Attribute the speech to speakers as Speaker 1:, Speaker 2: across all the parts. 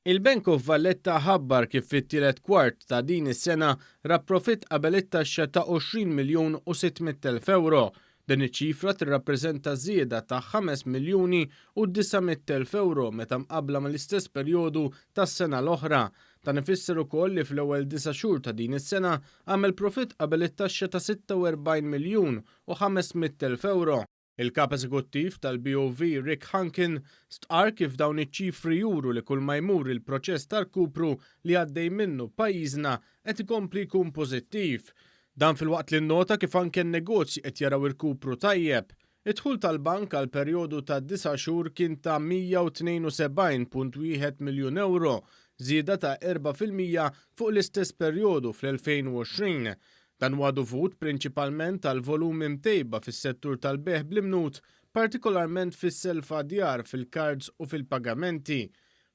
Speaker 1: Il-Bank of Valletta ħabbar kif fit-tielet kwart ta' din is-sena ra profitt qabel it-taxxa ta' 20 miljun u 600 elf ewro. Din iċ-ċifra tirrappreżenta żieda ta' 5 miljuni u 900 elf ewro meta mqabbla mal-istess perjodu tas-sena l-oħra. Dan ifisser ukoll li fl-ewwel disa' xhur ta' din is-sena għamel profitt qabel it-taxxa ta' 46 miljun u 500 elf ewro. Il-Kap Eżekuttiv tal-BOV Rick Hunkin stqarr kif dawn iċ-ċifri juru li kull ma jmur il-proċess ta' rkupru li għaddej minnu pajjiżna qed ikompli jkun pożittiv. Dan filwaqt li nnota kif anke n-negozji qed jaraw irkupru tajjeb. Id-dħul tal-bank għal perjodu ta' disa' xhur kien ta' 172.1 miljun ewro, żieda ta' 4% fuq l-istess perjodu fl-2020. Dan huwa dovut prinċipalment għal volumi mtejba fis-settur tal-bejgħ bl-imnut, partikolarment fis-self għad-djar, fil-kards u fil-pagamenti.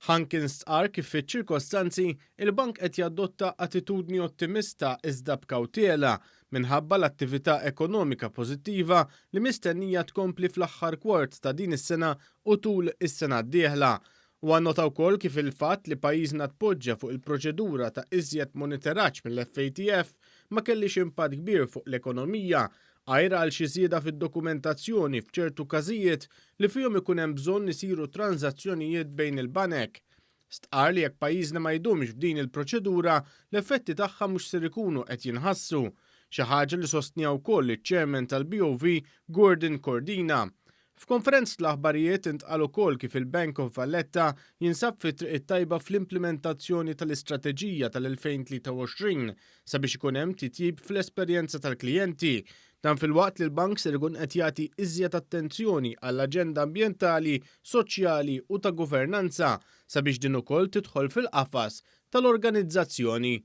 Speaker 1: Hankins stqarr kif fiċ-ċirkostanzi, il-bank qed jadotta attitudni ottimista iżda b'kawtela minħabba l-attività ekonomika pożittiva li mistennija tkompli fl-aħħar kwart ta' din is-sena u tul is-sena d-dieħla. Huwa nnota wkoll kif il-fatt li pajjiżna tpoġġa fuq il-proċedura ta' iżjed monitoraġġ mill-FATF ma kellix impatt kbir fuq l-ekonomija, għajr għal xi żieda fid-dokumentazzjoni f'ċertu każijiet li fihom ikun hemm bżonn isiru tranżazzjonijiet bejn il-banek. Stqarr li jekk pajjiżna ma jdumx f'din il-proċedura, l-effetti tagħha mhux ser ikunu qed jinħassu. Xi ħaġa li sostniha wkoll iċ-Chairman tal-BOV Gordon Cordina. F'konferenza tal-aħbarijiet intqal ukoll kif il-Bank of Valletta jinsab fit-triq it-tajba fl-implimentazzjoni tal-istrateġija tal-2023 sabiex ikun hemm titjib fl-esperjenza tal-klijenti. Dan filwaqt li l-bank ser ikun qed jagħti iżjed attenzjoni għall-aġenda ambjentali, soċjali u ta' governanza sabiex din ukoll tidħol fil-qafas tal-organizzazzjoni.